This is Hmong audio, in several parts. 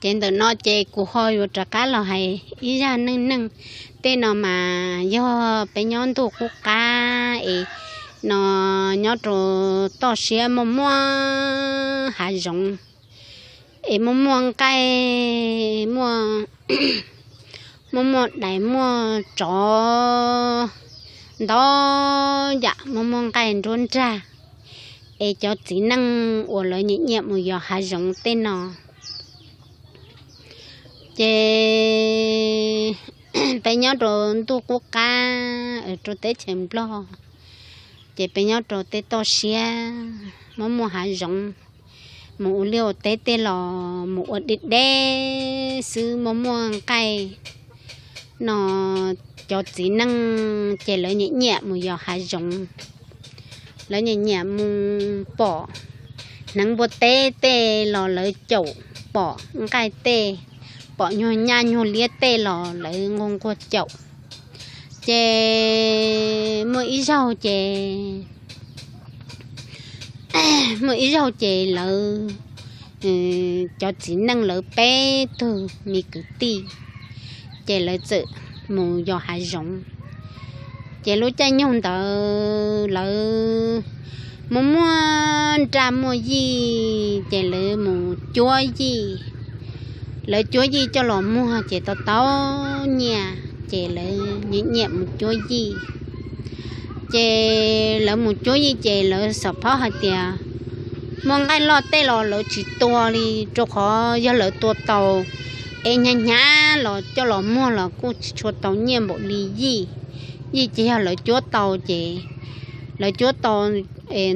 Ces ntawm no ces kuv ho yuav rov qab los hais ib zaj neej neeg. Tej no mas yog peb nyob ntuj qub qab es no nyob rau toj siab muaj muaj hav zoov es muaj muaj nqaij, muaj muaj muaj dais muaj tsov ntau yam, muaj muaj nqaij nruab nrag. Es cov txiv neej uas lawv nyiam nyiam mus yos hav zoov tej no ces peb nyob rau ntuj qub qab rau teb chaws Nplog, ces peb nyob rau tej toj siab muaj muaj hav zoov, mus ua liaj ua teb tej los mus ua deb deb xwb muaj muaj nqaij no. Cov txiv neej ces lawv nyiam nyiam mus yos hav zoov, lawv nyiam nyiam mus pom hneev npua teb tej los lawv caum, pom nqaij tej, pom nyuag nyaj nyuag liab tej los lawv nquag nquag caum. Ces muaj ib zaug ces muaj ib zaug ces lawv, cov txiv neej lawv peb tug me kwv tij ces lawv txawm mus yos hav zoov. Ces lub caij nyoog ntawd lawv muaj muaj nraj muaj yij ces lawv mus cuab yij. Lawv cuab yij coj los muag ces tau tau nyiaj ces lawv nyiam nyiam mus cuab yij. Ces lawv mus cuab yij ces lawv xav pab hais tias muaj nqaij loj tej los lawv tsis tua li, rau qhov yog lawv tua tau es hnyav hnyav los coj los muag los kuj tsis tshua tau nyiaj npaum li yij. Yij ces yog lawv cuab tau ces lawv cuab tau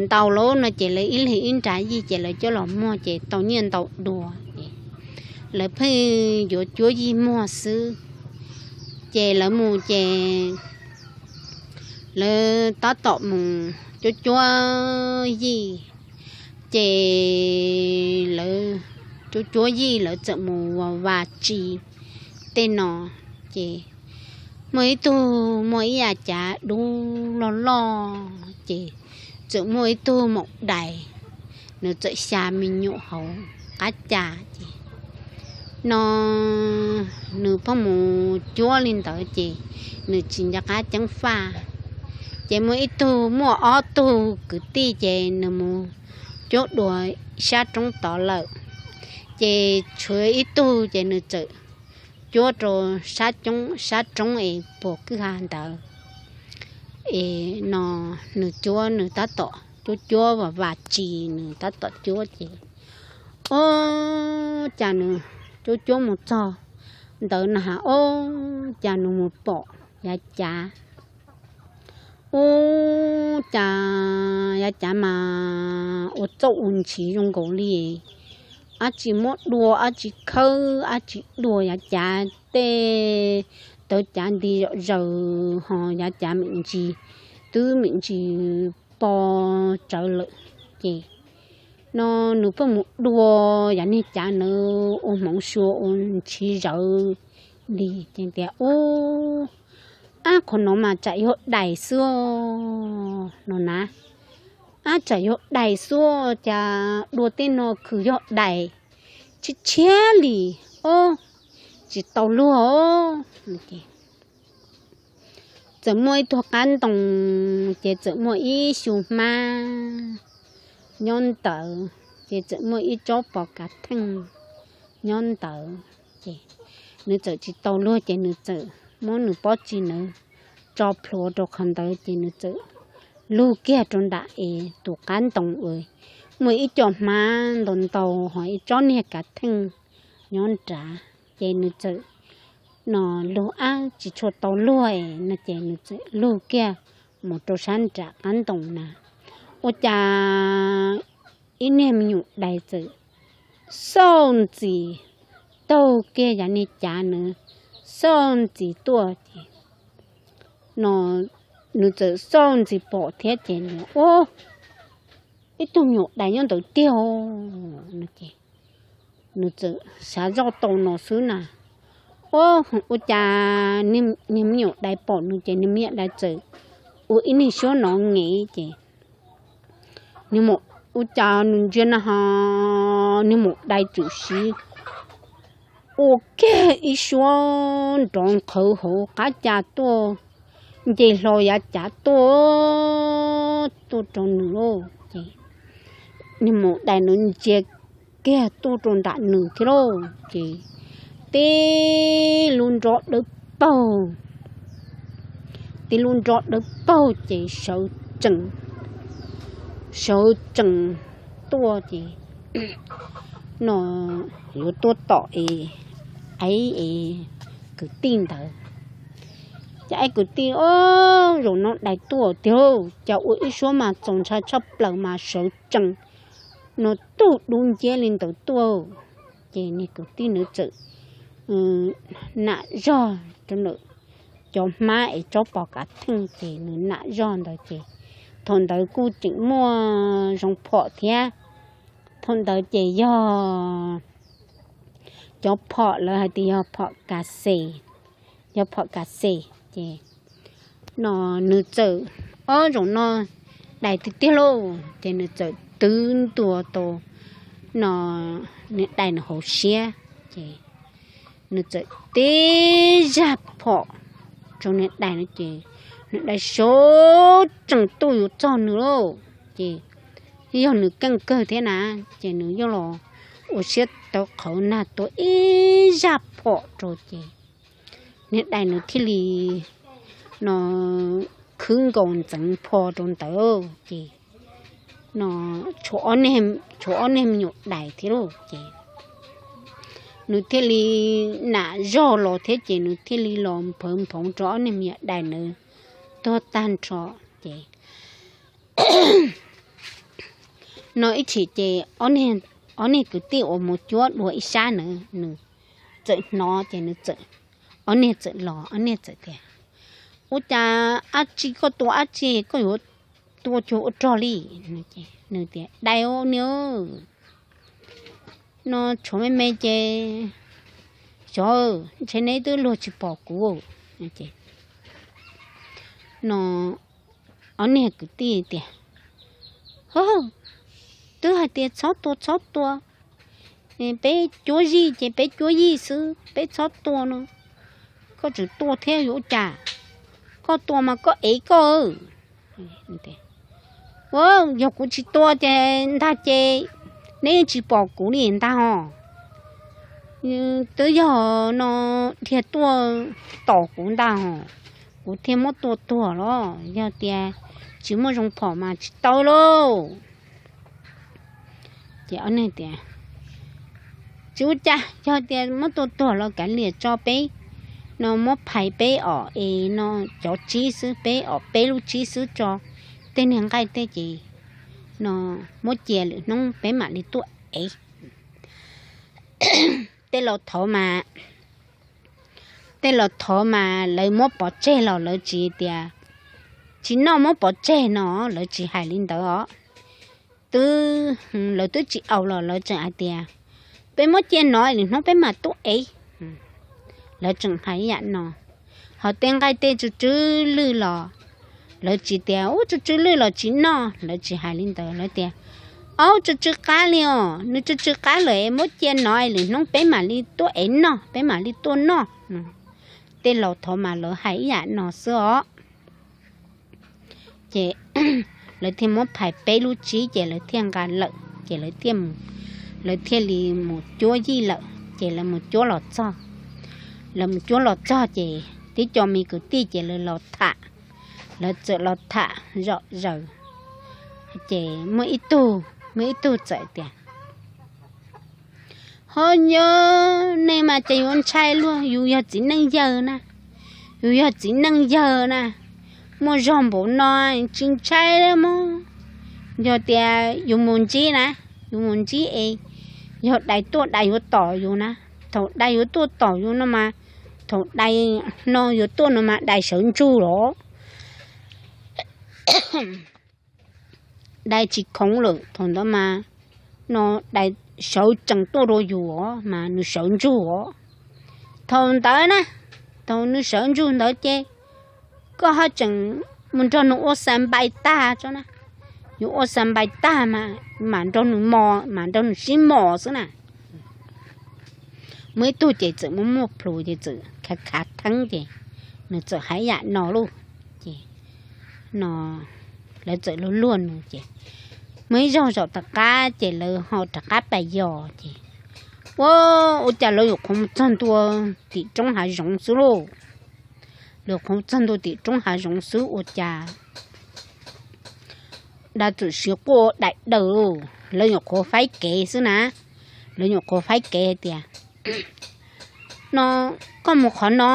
ntau lawm no ces lawv ib leeg ib nrab yij ces lawv coj los muag ces tau nyiaj ntau dua. Lawv pheej yuav cuab yij muag xwb. Ces lawv mus ces lawv tab tom mus cuab cuab yij, ces lawv cuab cuab yij lawv txawm mus vas tsi tej no. Ces muaj ib tug muaj ib yav cav dub loj loj ces txawm muaj ib tug maum dais, nws txawm xya me nyuam hauv qab cas ces no nws pheej mus cuab li ntawd ces nws tsis nco qab ceev faj. Ces muaj ib tug muaj ob tug kwv tij ces nws mus cuab dua sab roob tod lawm. Ces tshuav ib tug ces nws txawm cuab rau sab coob sab roob es puag kwj ha ntawd. Es no nws cuab nws tab tom cuab cuab vas vas tsis nws tab tom cuab ces ob cas nws cuab cuab mus txog ntawd na has ob cas nws mus pom yav cav. Ub, cas yav cav mas ua txauj ua ntshis zoo nkaus li dab tsi muab dua dab tsi khawb dab tsi dua yav cav tej tawv cav nti zom zaws ho yav cav me ntsis twb me ntsis pog tsawv lawm. Ces no nws pheej mus dua yav niag cav ntawd ua hmoov sua ua ntshis zawv li ces tias ub, ab qhov no mas tsam yog dais xwb no na. Ab tsam yog dais xwb cas dua tej no khwv yog dais tshiab tshiab li, ob tsis tau luag. Txawm muaj ib tug qab ntoo ces txawm muaj ib xyu hmab nyob ntawd, ces txawm muaj ib tsob pos kav theej nyob ntawd. Ces nws txawm tsis tau luag ces nws txawm muab nws pob tsi ntawd tso plhuav rau qhov ntawd ces nws txawm lug kiag rau nram es tus qab ntoo uas muaj ib co hmab ntau ntau ho ib tsob niag kav theej nyob nrad. Ces nws txawm no lug ab tsis tshua tau luag no ces nws txawm lug kiag mus rau sab nram qab ntoo na. Ua cas ib niag me nyuam dais txawm xauj ntxis taug kiag yav niag cav nws xauj ntxis tuaj ces no nws txawm xauj ntxis pom thiab ces nws ua ib tug me nyuam dais nyob ntawd tiag no ces nws txawm xav zoj tau no xwb na. Ua cas niag me nyuam dais pom nws ces niag me nyuam dais txawm ua ib niag suab no ngev ces ua cas nws ntsia na ho niag maum dais txawm siv ua kiag ib suab nrov nqhawv hauv qab cas tuaj, nce hlo yav cav tuaj, tuaj rau nws lauj. Ces niag maum dais nws ntsia kiag tuaj rau nram nws thiab lauj. Ces tib lub nrov dawb paug, tib lub nrov dawb paug ces sawv tsees, sawv tsees tuaj ces no yuav tuaj tom es, aib es kwv tij ntawd. Ces aib kwv tij, o, zaum no dais tuaj tiag, cas ua ib suab mas txaus ntshai tshaj plaws mas sawv tsees no tug dub nciab li ntawd tuaj. Ces niag kwv tij nws txawm nam zog rau ntawm cov hmab es tsob pos kav theej ces nws nam zog ntawd ces thaum ntawd kuj tseem muaj zoo phom thiab. Thaum ntawd ces yog cov phom lawv hais tias yog phom kas xes, yog phom kas xes ces no nws txawm, o, zaum no dais tiag tiag lauj, ces nws txawm twv ntua tau no niag dais nws hauv siab ces nws txawm tib zaj phom rau niag dais no ces niag dais sawv tsees tuaj yuav txog nws lauj. Ces yog nws keej kawg thiab na, ces nws yeej los ua siab tawv qhawv nag tua ib zaj phom rau ces niag dais nws thiaj li no khwb nkaus ntxeev pho rau ntawd ces no tshuav ob niag me nyuam dais thiab lauj. Ces nws thiaj li nam zog los thiab ces nws thiaj li los nphawv nphoov rau ob niag me nyuam dais ntawd tuag tag nrho. Ces no ib chim ces ob niag kwv tij uas mus cuab dua ib sab na, nws txawm hnov ces nws txawm, ob niag txawm los ob niag txawm tias, ua cas ab tsi koj tua ab tsi koj yuav tua cuag ua rog li? Nws tias dais niag, no tshuav me me ces xyov, ntshe neb twb luag tsis pom kuv. No ob niag kwv tij tias, ha, twb hais tias txhob tua txhob tua, peb cuab zij ces peb cuab zij xwb, peb txhob tua no, koj tseem tua thiab yuav ua cas? Koj tua mas koj ev koj. Ua, yog kuv tsis tua ces ntag ces neb yeej tsis pom kuv li ntag hos. Twb yog no dhia tuaj tom kuv ntag hos, kuv thiaj muab tua tuag los yog tias tsis muaj zoo phom mas tsis tau lauj. Ces ob niag tias, tsis ua cas, yog tias muab tua tuag los kav liam tso peb no muab phais peb os es no cov tsib xwb, peb os peb lub tsib xwb tso, tej niag nqaij tej ces no muab cia lwm hnub peb mam li tuaj ev. Tej laus thov mas, tej laus thov mas lawv muab pov tseg los lawv tsis tias, tsis noj muab pov tseg no, lawv tsis hais li ntawd os. Twb, lawv twb tsis aus los lawv tseem hais tias, peb muab cia no lwm hnub peb mam tuaj ev. Lawv tseem hais ib yam no. Ho tej nqaij tej tsw tsw lwj los lawv tsis tias, ub, tsw tsw lwj los tsis noj, lawv tsis hais li ntawd, lawv tias, aub, tsw tsw qab li os, nws tsw tsw qab lawm, muab cia no lwm hnub peb mam li tuaj ev noj, peb mam li tuaj noj. Tej laus thov mas lawv hais ib yam no xwb os. Ces lawv thiaj muab phais peb lub tsib ces lawv thiaj nqa lawm ces lawv thiaj, lawv thiaj li mus cuab yij lawm ces lawv mus cuab los txog. Lawv mus cuab los txog ces tib co me kwv tij ces lawv los tham, lawv txawm los tham zom zaws. Ces muaj ib tug, muaj ib tug txawm tias, ho nyob nej mas ces yuav ntshai luaj, yus yog txiv neej yawg na, yus yog txiv neej yawg na, muaj zog npaum no tsis ntshai mog. Yog tias yus mus ntsib na, yus mus ntsib es yog dais tuaj dais yuav tom yus na, thaum dais yuav tuaj tom yus no mas, thaum dais no yuav tuaj no mas dais sawv ntsug los, dais tsis khoov lawm, thaum ntawd mas no dais sawv tsees tuaj rau yus os mas nws sawv ntsug os. Thaum ntawd na, thaum nws sawv ntsug ntawd ces koj ho tseem mus nrog nws ua xa npais tag tso na. Yus ua xa npais tag mas mam nrog nws mos, mam nrog nws sib mos xwb na. Muaj ib tug ces txawm muaj muaj plhus ces txawm khav khav theeb ces nws txawm hais yam no lauj. Ces no lawv txawm luag luag nws ces muaj ib zaug zaum tom qab ces lawv ho rov qab pais yos ces ua, ua cas lawv yuav qhuav mus txog ntua tim roob hav zoov xwb lauj. Lawv qhuav txog ntua tim roob hav zoov xwb ua cas dab txawm siv quaj daim daws, lawv nyuam qhuav faib kev xwb na. Lawv nyuam qhuav faib kev hais tias, no koj mus qhov no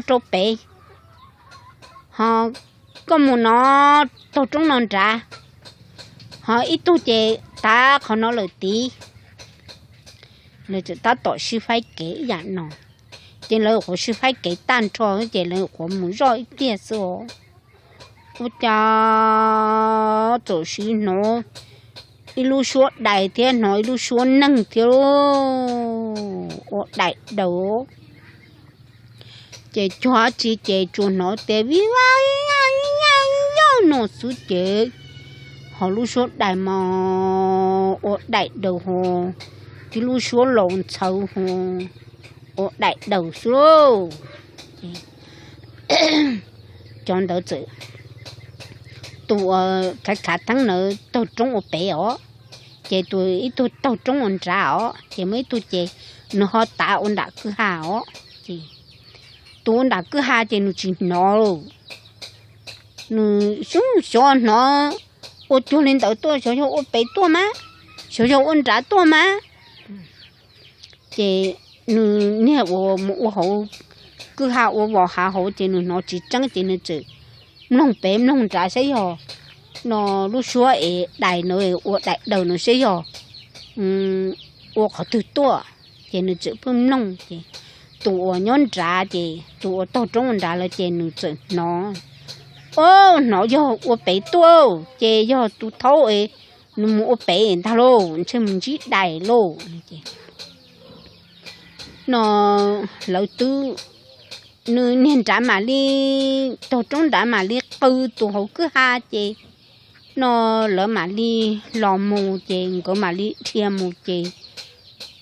rau pem, ho koj mus no taug roob no nrad, ho ib tug ces tav qhov no lawm tid. Lawv txawm tab tom sib faib kev ib yam no, ces lawv qhuav sib faib kev tag nrho ces lawv qhuav mus zoj ib tiag xwb os. Ua cas txawm siv hnov ib lub suab dais thiab hnov ib lub suab neeg thiab ua daim daws. Ces cog dab tsi ces tsuas hnov tias vij vaj yoj no xwb ces ho lub suab dais mas ua daim daws ho, tib lub suab laus ntxhawv ho ua daim daws xwb lauj. Cov ntawd txawm, tus uas khav khav theeb ntawd taug roob ua pem os, ces tus ib tug taug roob ua nrad os, ces muaj ib tug ces nws ho tav ua nram kwj ha os. Ces tus ua nram kwj ha ces nws tsis hnov, nws xyov hnov ua cuag li ntawd tuaj, xyov yog ua pem tuaj mas, xyov yog ua nrad tuaj mas. Ces nws niag uas mus ua hauv kwj ha ua vos hav hauv ces nws hnov tsis tseeb ces nws txawm mloog pem mloog nrad saib yog no lub suab es dais no ua daim daws no saib yog ua qhov twg tuaj. Ces nws txawm pheej mloog ces tus uas nyob nrad ces tus uas taug roob ua nrad lawm ces nws txawm hnov, o, hnov yog ua pem tuaj ces yog tus thaub es nws mus ua pem ntag lauj, ntshe mus ntsib dais lauj. No lawv twb, nws niag nrad mam li, taug roob nrad mam li qw tus hauv kwj ha ces no lawv mam li los mus ces nkawd mam li dhia mus ces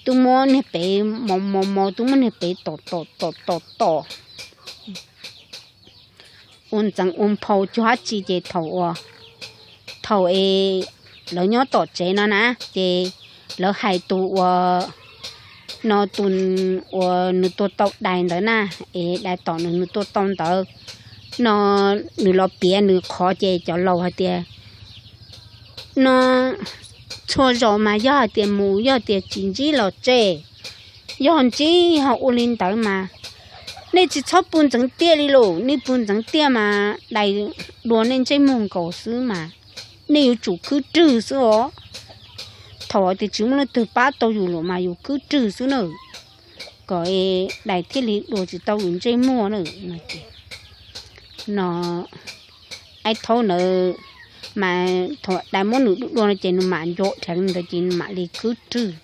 twb muab niag pem mos mos mos, twb muab niag pem tom tom tom tom tom ua ntxeev ua nphau cog dab tsi ces thaum uas, thaum es lawv nyob tom tsev no na ces lawv hais tus uas, no tus uas nws tua tau dais ntawd na, es dais tom nws nws tua tau ntawd no, nws los piav nws qhov ces cov laus hais tias no txhua zaus mas yog hais tias mus yog tias tsis ntsib los tseg, yog ntsib ho ua li ntawd mas nej tsis txhob pw ntxeev tiaj li lauj, nej pw ntxeev tiaj mas dais dua nej ntsej muag nkaus xwb mas nej yuav tsum khwb rwg xwb os. Thaum tias tsis muaj leej twg pab tau yus lawm mas yus khwb rwg xwb na, kom dais thiaj li dua tsis tau yus ntsej muag na. No ib thaum ntawd mas thaum dais muab nws dua dua no ces nws mam nco dheev ntawd ces nws mam li khwb rwg.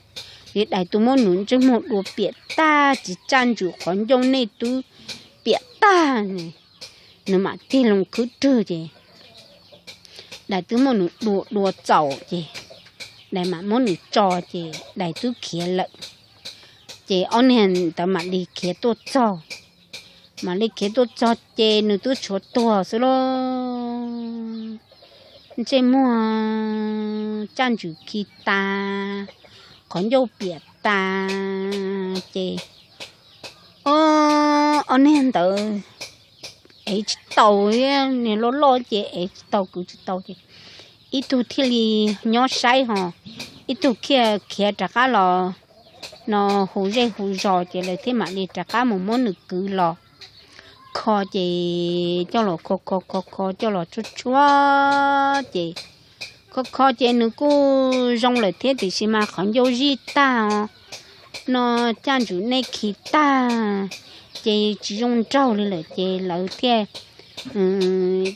Ces dais twb muab nws ntsej muag dua piam tag, tsis tsaj ntsws qhov ncauj nej twb piam tag, nws mam tig loo khwb rwg ces dais twb muab nws dua dua txaus ces dais mam muab nws tso ces dais twb khiav lawm. Ces ob niag ntawd mam li khiav tuaj txog, mam li khiav tuaj txog ces nws twb tshuav tuag xwb lauj. Ntsej muag tsaj ntsws khi tas, qhov ncauj piam tas ces ob niag ntawd ev tsis tau, niag loj loj ces ev tsis tau kwv tsis tau ces ib tug thiaj li nyob saib ho ib tug thiaj khiav rov qab los no hu zej hu zos ces lawv thiaj mam li rov qab mus muab nws kwv los kho ces coj los kho kho kho kho coj los tshuab tshuab ces kho kho ces nws kuj zoo lawm thiab tiam sis mas qhov ncauj zij tag os. No tsaj ntsws nej khi tag ces tsis zoo nraug li lawm ces lawv thiaj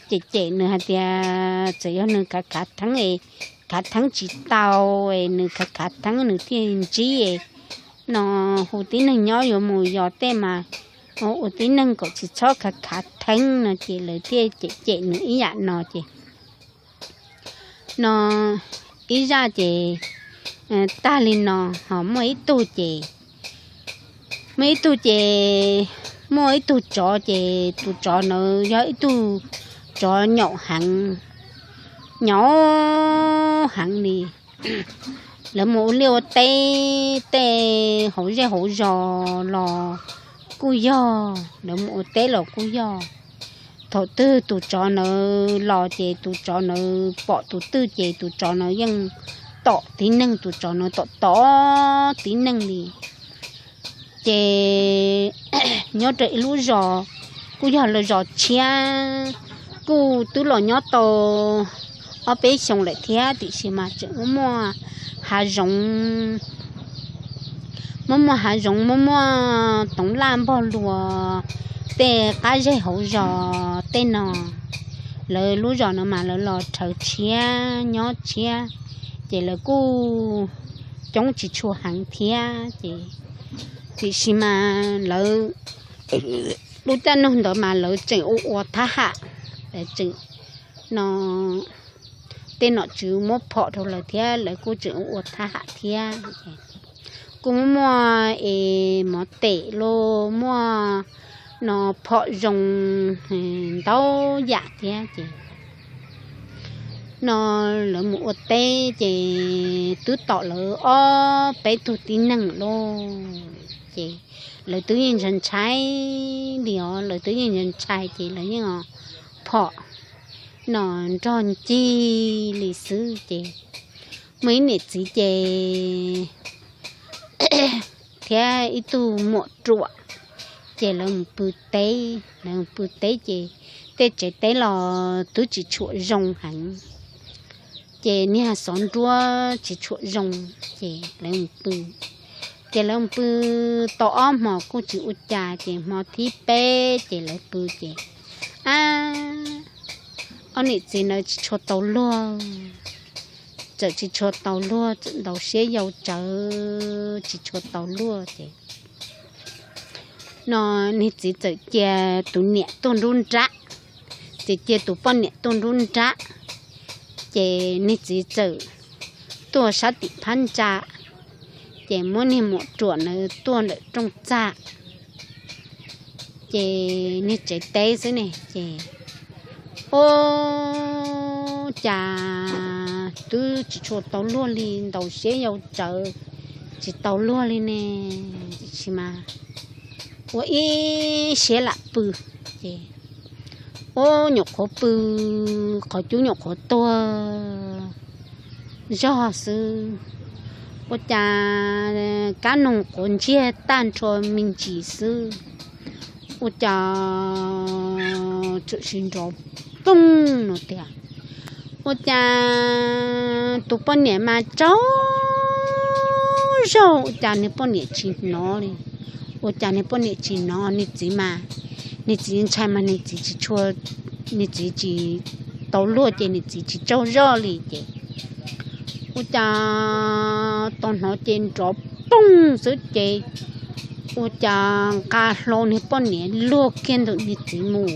cem cem nws hais tias txawm yog nws khav khav theeb, khav theeb tsis tau, nws khav khav theeb nws thiaj ntsib no hu tib neeg nyob yuav mus yos tej mas ua tib neeg kom tsis txhob khav khav theeb no ces lawv thiaj cem cem nws ib yam no ces no ib zaj ces tag li no ho muaj ib tug ces Muaj ib tug ces, muaj ib tug tsov ces tus tsov ntawd yog ib tug tsov nyaum heev, nyaum heev li. Lawv mus ua liaj ua teb tej hauv zej hauv zos los kuj yog, lawv mus ua teb los kuj yog. Thaum twg tus tsov ntawd los ces tus tsov ntawd pom tus twg ces tus tsov ntawd yeej tom tib neeg, tus tsov ntawd tom tom tib neeg li. Ces nyob rau ib lub zos, kuj yog lawv zos tshiab, kuj twb los nyob tau ob peb xyoo lawm thiab, tiam sis mas tseem muaj muaj hav zoov, muaj muaj hav zoov, muaj muaj toov laj npog luas tej qab zej hauv zos tej no. Lawv lub zos no mas lawv los rhawv tshiab nyob tshiab, ces lawv kuj coob tsis tshua heev thiab ces, tiam sis mas lawv lub caij nug ntawd mas lawv tseem ua ua thab ham, tseem no tej nom tswv muab phom rau lawv thiab lawv kuj tseem ua ua thab ham thiab. Kuj muaj es mov tes los muaj no phom zoo ntau yam thiab ces no lawv mus ua teb ces twb tom lawv ob peb tug tib neeg lauj. Ces lawv twb yeej ntshai ntshai li os, lawv twb yeej ntshai ntshai ces lawv yeej phom no nrog ncig li xwb ces muaj ib niam txiv ces thiab ib tug muam ruam, ces lawv mus pw teb, lawv mus pw teb ces tej tsev teb los twb tsis tshua zoo heev, ces niag xov nruab tsis tshua zoo, ces lawv mus pw. Ces lawv mus pw tau ob hmos kuj tsis ua cas, ces hmo thib peb ces lawv pw ces, ab, ob niam txiv ntawd tsis tshua tau luag, txawm tsis tshua tau luag, txawm ntaus siab yau tsawv tsis tshua tau luag ces no niag txiv txawm cia tus niam tuaj nruab nrab, txawm cia tus poj niam tuaj nruab nrab, ces niag txiv txawm tuaj sab tim phab ntsa, ces muab niag muam ruam ntawd tuaj ntawm rooj txaj. Ces niag tsev teb xwb ne ces, ua cas twb tsis tshua tau luag li, ntaus siab yau tsawv tsis tau luag li ne, tiam sis mas ua ib siab lam pw ces, ua nyuam qhuav pw, qhov cub nyuam qhuav tuag zog xwb, ua cas kab noog quav ntsiag tag nrho me ntsis xwb, ua cas txawm sis nrov poog no tiag. Ua cas tus poj niam mas tsaug zog, ua cas niag poj niam tsis hnov li. Ua cas niag poj niam tsis hnov, niag txiv mas, niag txiv ntshai mas niag txiv tsis tshua, niag txiv tsis tau luag ces niag txiv tsis tsaug zog li ces ua cas tau hnov ces nrov poog xwb ces ua cas nqa hlo niag poj niam luag kiag ntawm niag txiv mus.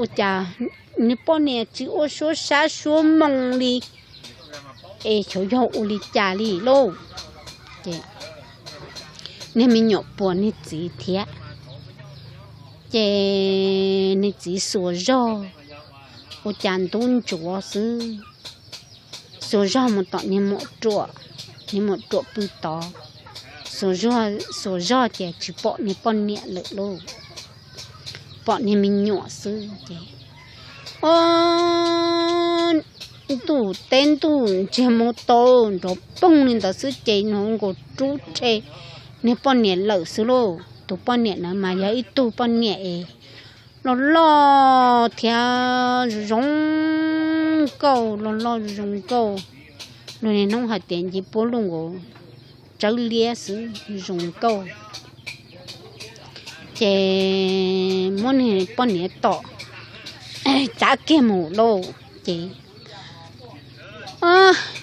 Ua cas niag poj niam tsis ua suab sab suab moo li, es xyov yog ua li cas li lauj. Ces niag me nyuam puas niag txiv thiab, ces niag txiv xuas zog, ua cas ntub ntsuav xwb, xuas zog mus tom niag muam ruam, niag muam ruam pw tod, xuas zog ces tsis pom niag poj niam lawm lauj, pom niag me nyuam xwb ces, o, ntuj teb ntuj ntsiag mus tau nrov poog li ntawd xwb ces hnov nkaus rub rhe niag poj niam lawm xwb lauj. Tus poj niam ntawd mas yog ib tug poj niam es loj loj thiab zoo zoo nkauj, loj loj zoo zoo nkauj. Luag niaj hnub hais tias nce puab luj nkaus tsawb liab xwb, zoo nkauj. Ces muab niag poj niam tom tsav kiag mus lauj. Ces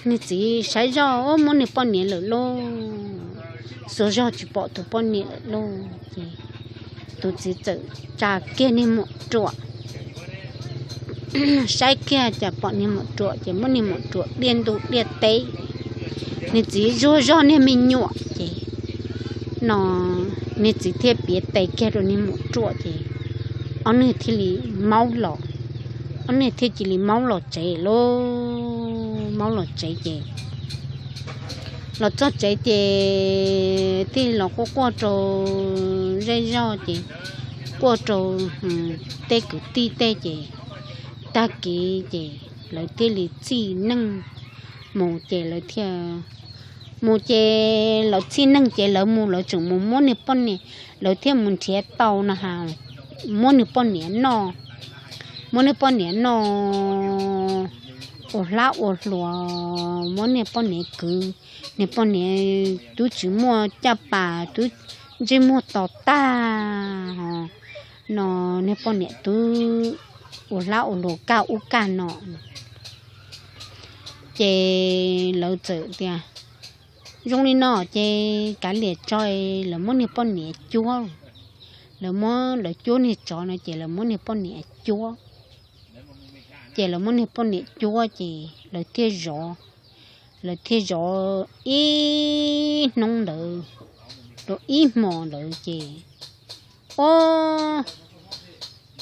niag txiv saib zoj muab niag poj niam lawm lauj, xuas zog tsis pom tus poj niam lawm lauj. Ces tus txiv txawm tsa kiag niag muam ruam, saib kiag cas pom niag muam ruam ces muab niag muam ruam diaj ntuj diaj teb, niag txiv zuag zog niag me nyuam ces no niag txiv thiaj piav tes kiag rau niag muam ruam ces ob niag thiaj li maub los, ob niag thiaj cia li maub los tsev lauj. Maub los tsev ces los txog tsev ces thiaj los quaj quaj rau zej zog ces quaj rau tej kwv tij tej ces tag kis ces lawv thiaj li txij neej mus ces lawv thiaj mus ces lawv txij neej ces lawv mus lawv tseem mus muab niag poj niam, lawv thiaj mus nrhiav tau no ha, muab niag poj niam noj, muab niag poj niam noj ua hlab ua hluas, muab niag poj niam kwv, niag poj niam twb tsis muaj caj pas twb ntsej muag to tag ho no niag poj niam twb ua hlab ua hluas kaj ub kaj no ces lawv txawm tias zoo li no ces kav liam tso, lawv muab niag poj niam cuab, lawv muab lawv cuab niag tsov no ces lawv muab niag poj niam cuab ces lawv muab niag poj niam cuab ces lawv thiaj zov, lawv thiaj zov ib hnub ntawd rau ib hmo ntawd ces ob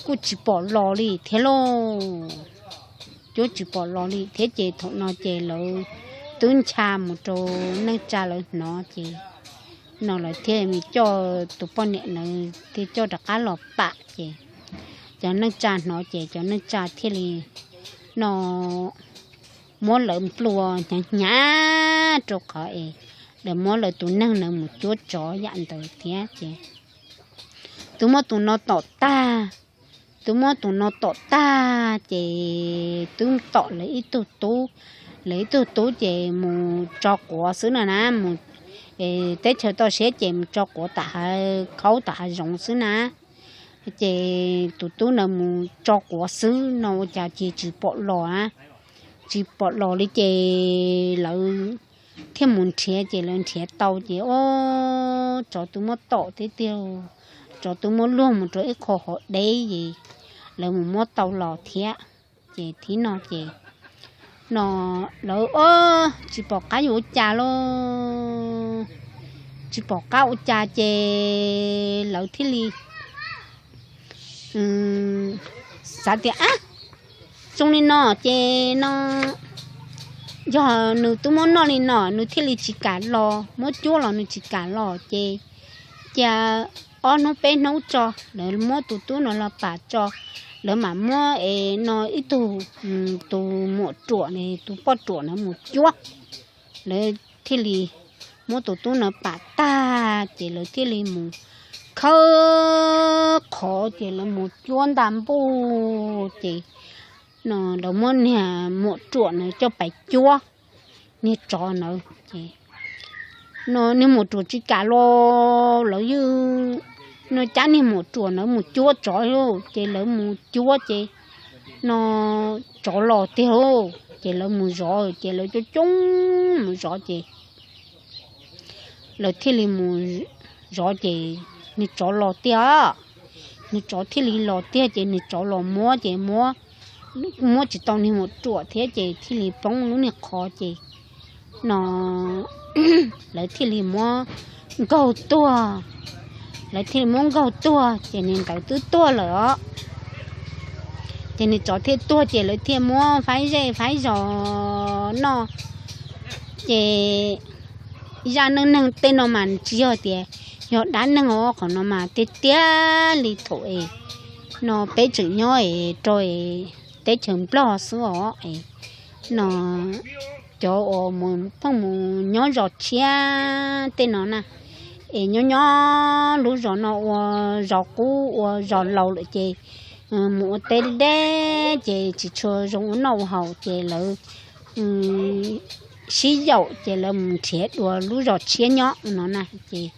kuj tsis pom los li thiab lauj. Cuab tsis pom los li thiab ces thaum no ces lawv twb ncha mus rau neej tsa lawv hnov ces no lawv thiaj coj tus poj niam ntawd thiaj coj rov qab los pam ces cov neej tsa hnov ces cov neej tsa thiaj li no muab lawv nplua hnyav hnyav rau qhov es lawv muab lawv tus neeg ntawd mus cuab tsov yam ntawd thiab ces twb muab tus no tom tag, twb muab tus no tom tag ces twb tom lawv ib tug tub, lawv ib tug tub ces mus tso quav xwb no na, mus teb chaws toj siab ces mus tso quav tom hav khaub tom hav zoov xwb na. Ces tus tub ntawd mus tso quav xwb no ua cas ces tsis pom los a, tsis pom los li ces lawv thiaj mus nrhiav ces lawv nrhiav tau ces ob tsov twb muab tom tiag tiag, tsov twb muab luag mus rau ib qho hov deb es lawv mus muab tau los thiab. Ces thib no ces no lawv ob tsis pom qab yuav ua cas lauj, tsis pom qab ua cas ces lawv thiaj li xav tias ab, zoo li no ces no yog nws twb muab noj li no nws thiaj li tsis kam los, muab cuab los nws tsis kam los ces cia ob hnub peb hnub tso lawv muab tus tub no los pam tso, lawv mam muab es no ib tug, tus muam ruam, tus poj ruam na mus cuab. Lawv thiaj li muab tus tub no pam tag ces lawv thiaj li mus khawb qhov ces lawv mus cuab nta npuj ces no lawv muab niag muam ruam na coj pais cuab niag tsov ntawd ces no niag muam ruam tsis kam los, lawv yeej no cab niag muam ruam ntawd mus cuab tsov lauj, ces lawv mus cuab ces no tsov los tiag lauj, ces lawv mus zov ces lawv coob coob mus zov ces lawv thiaj li mus zov ces niag tsov los tiag, niag tsov thiaj li los tiag ces niag tsov los muab ces muab, muab tsis tau niag muam ruam thiab ces thiaj li poob lub niag qhov ces no lawv thiaj li muab nkaug tuag, lawv thiaj li muab nkaug tuag ces niag ntawd twb tuag lawm os. Ces niag tsov thiaj tuag ces lawv thiaj muab faib zej faib zos noj ces zaj neej neeg tej no mas tsis yog tias yog dab neeg os, qhov no mas tiag tiag li thaum es no peb tseem nyob es rau es teb chaws Nplog xwb os es no cov uas mus pheej mus nyob zos tshiab tej no na es nyob nyob lub zos no ua zos qub ua zos laus lawm ces mus ua teb deb ces tsis tshua zoo ua noj ua haus ces lawv sib yaum ces lawv mus nrhiav dua lub zos tshiab nyob no na ces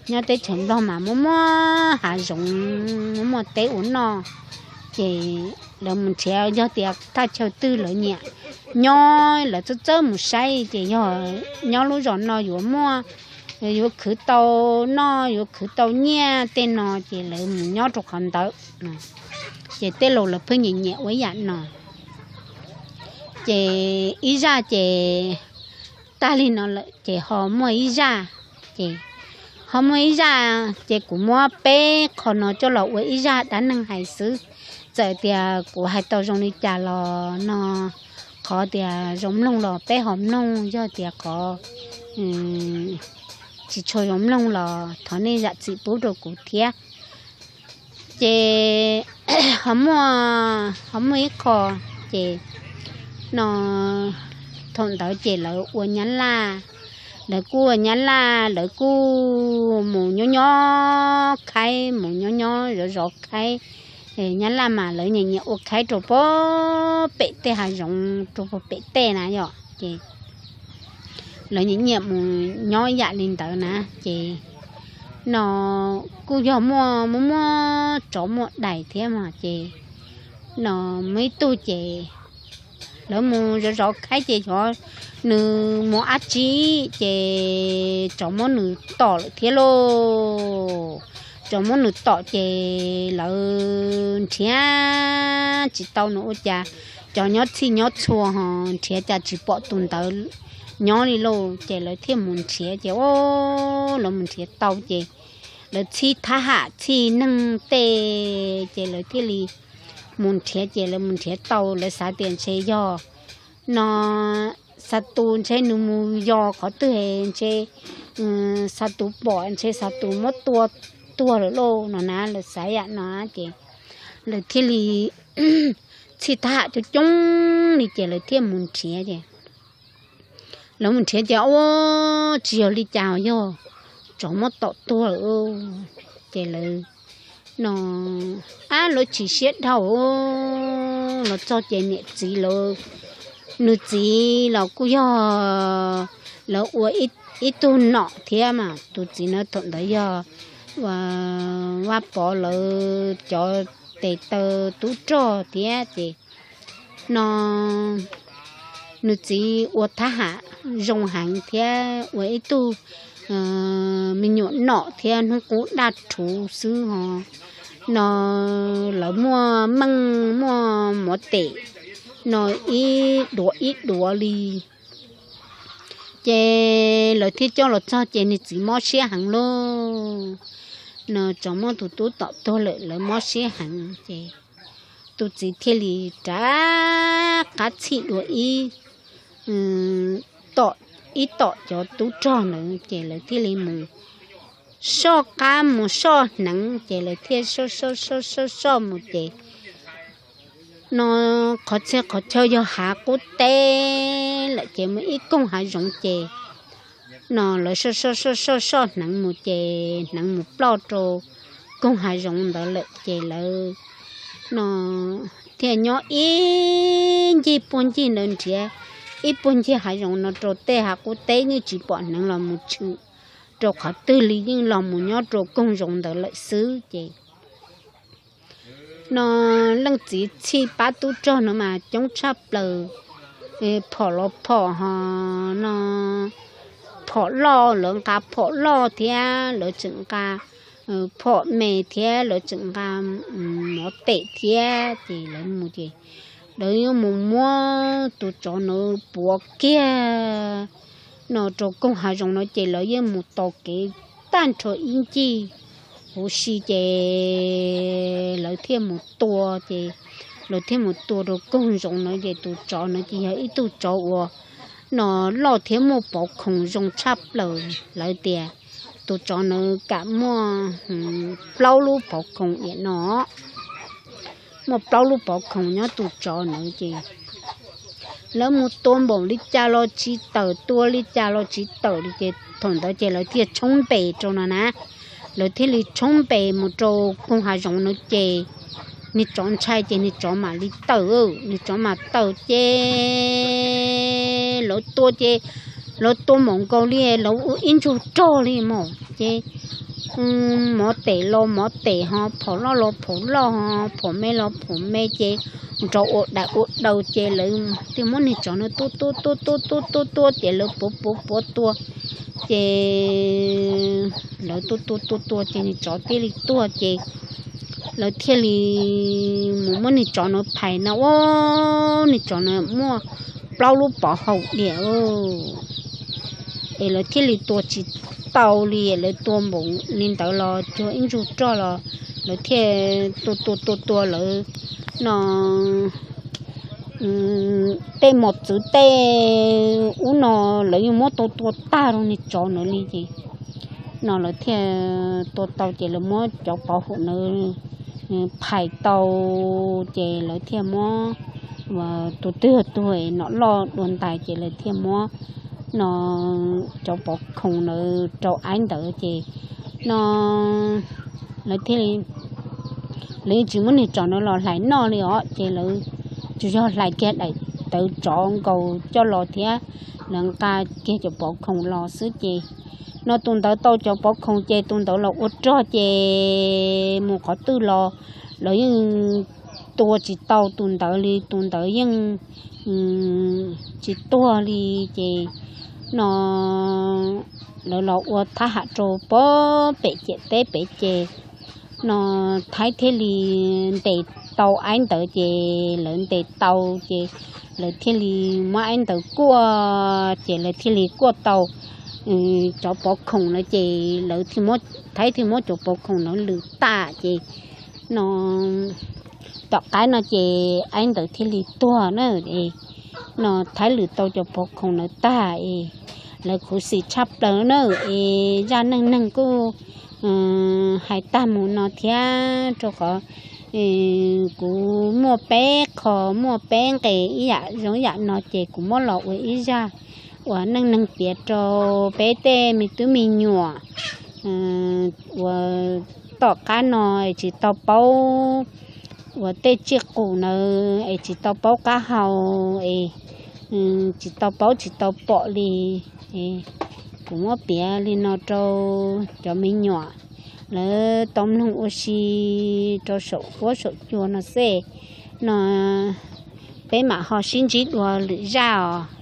nyob teb chaws Nplog mas muaj muaj hav zoov muaj muaj teb ua noj ces lawv mus nrhiav yog tias thaj chaw twg lawv nyiam nyob lawv txawj txawj mus saib ces yog nyob lub zos no yuav muaj, yuav khwv tau noj yuav khwv tau nyiaj tej no ces lawv mus nyob rau qhov ntawd. Ces tej laus lawv pheej nyiam nyiam ua ib yam no. Ces ib zaj ces tag li no lawm ces ho muaj ib zaj, ces ho muaj ib zaj, ces kuv muab peb qho no coj los ua ib zaj dab neeg hais xwb. Txawm tias kuv hais tau zoo li cas los no, qhov tias zoo mloog los peb ho mloog, yog tias qhov tsis tshua zoo mloog los thov nej zam txim pub rau kuv thiab. Ces ho muaj, ho muaj ib qho, ces no thaum ntawd ces lawv ua Nyab Laj, lawv kuj ua Nyab Laj, lawv kuj mus nyob nyob khaib, mus nyob nyob zov zov khaib. Nyab Laj mas lawv nyiam nyiam ua khaib rau puag pem tej hav zoov, rau puag pem tej na yom, ces lawv nyiam nyiam mus nyob yam li ntawd na. Ces no kuj yog muaj, muaj muaj tsov muaj dais thiab mas, ces no muaj ib tug ces lawv mus zov zov khaib ces xyov nws mus dab tsi, ces tsov muab nws tom lawm thiab lauj. Tsov muab nws tom ces lawv nrhiav tsis tau nws ua cas, cov nyob txhij nyob txhua ho nrhiav cas tsis pom tus ntawd nyob li lauj. Ces lawv thiaj mus nrhiav ces, o, lawv mus nrhiav tau ces lawv txhij thab ham txhij neeg tej, ces lawv thiaj li mus nrhiav. Ces lawv mus nrhiav tau, lawv xav tias ntshe yog no xa tus ntshe nws mus yos qhov twg, ntshe xa tus pom, ntshe xa tus muab tua tuag lawm lauj no na, lawv xav yam no. Ces lawv thiaj li txhij thab ham coob coob li ces lawv thiaj mus nrhiav ces lawv mus nrhiav ces, o, tsis yog li cas, yog tsov muab tom tuag lawm. Ces lawv no, ab, lawv chim siab dhau los txog ces niam txiv lawv, nws txiv los kuj yog lawv ua ib tug nom thiab mas, tus txiv na thaum ntawd yog Vaj Pov lawv cov tes taw tub rog thiab ces no nws txiv ua thab ham zoo heev thiab ua ib tug me nyuam nom thiab hnub qub daj rhuv xwb ho. No lawv muaj meej muaj mov tes no ib duav ib duav li. Ces lawv thiaj coj los txog ces nws txiv mob siab heev lauj. No tsov muab tus tub tom tuag lawm lawv mob siab heev ces tus txiv thiaj li rov qab txhij dua ib tom, ib tom cov tub rog ntawd ces lawv thiaj li mus soj qab mus soj hneev ces lawv thiaj soj soj soj soj soj mus ces no qhov txhia qhov chaw yog hav qub teb lawm ces muaj ib koog hav zoov ces no lawv soj soj soj soj soj hneev mus ces hneev mus ploj rau koog hav zoov ntawd lawm ces lawv no thiaj nyob ib ncig puag ncig ntawd nrhiav ib puag ncig hav zoov no rau tej hav qub teb yeej tsis pom hneev los mus tshwm rau qhov twg li, yeej los mus nyob rau koog zoov ntawd lawm xwb ces no leej txiv txhij pab tub rog no mas coob tshaj plaws, phom los phom ho no phom loj, lawv nqa phom loj thiab lawv tseem nqa phom me thiab lawv tseem nqa mov tes thiab ces lawv mus ces lawv yeej mus muab tus tsov no puav kiag no rau koog hav zoov no ces lawv yeej mus tos kev tag nrho ib ncig huv si ces lawv thiaj mus tua ces lawv thiaj mus tua rau koog zoov no ces tus tsov no ces yog ib tug tsov uas no loj thiab muaj pov khoom zoo tshaj plaws lawv tias tus tsov no kam muaj plaub lub pov khoom iam no muaj plaub lub pov khoom nyob tus tsov ntawd ces lawv mus tua npaum li cas los tsis tawm, tua li cas los tsis tawm li ces thaum ntawd ces lawv thiaj tshoob npe rau no na. Lawv thiaj li tshoob npe mus rau koog hav zoov no ces niag tsov ntshai ces niag tsov mam li tawm, niag tsov mam tawm ces lawv tua ces lawv tua npaum nkaus li lawv ua ib ntsug rog li mas ces mov tes los mov tes ho, phom loj los phom loj ho, phom me los phom me ces nrov ua daim ua daws ces lawv thiaj muab niag tsov no tua tua tua tua tua tua tua ces lawv puav puav puav tua ces lawv tua tua tua tua ces niag tsov thiaj li tuag ces lawv thiaj li mus muab niag tsov no phais no, ua niag tsov no muaj plaub lub pov haum diam lauj. es lawv thiaj li tua tsis tau li, lawv tua npaum li ntawd los cuag ib ntsug roj los lawv thiaj tua tua tua tua lawv no tej mos txwv tej ub no lawv yeej muab tua tua tag rau niag tsov ntawd li ces no lawv thiaj tua tau ces lawv muab cov pov hum ntawd phais tau ces lawv thiaj muab tus twg tuag nom loj dua ntais ces lawv thiaj muab no cov pov khoom ntawd rau aib ntawd ces no lawv thiaj li lawv yeej tsis muab niag tsov ntawd los hlais noj li os ces lawv tsuas yog hlais kiag daim tawv tsov nkaus coj los thiab lawv nqa kiag cov pov khoom los xwb ces no tus ntawd tau cov pov khoom ces tus ntawd los ua rog ces mus qhov twg los lawv yeej tua tsis tau tus ntawd li, tus ntawd yeej tsis tuag li ces no lawv los ua thab ham rau pem ciam teb pem ces no Thaib thiaj li ntes tau aib ntawd ces lawv ntes tau ces lawv thiaj li muab aib ntawd kuaj ces lawv thiaj li kuaj tau cov pov khoom na ces lawv Thaib thiaj muab cov pov khoom na lwm tag ces no tom qab no ces aib ntawd thiaj li tuag na. No Thaib lwm tau cov pov khoom na tag es lawv khuv xim tshaj plaws na es zaj neej neeg kuj hais tag mus no thiab rau qhov kuv muaj peb qho muaj peb nqe ib yam zoo ib yam no ces kuv muab los ua ib zaj uas neej neeg piav rau peb tej me tub me nyuam uas tom qab no es tsis tau paub uas tej tsiaj qus ntawd es tsis tau paub qab hau es tsis tau paub tsis tau pom li. Kuv muab piav li no rau cov me nyuam lawv tau mloog ua si rau saum huab saum cua no xwb no peb mam ho sib ntsib dua lwm zaj os.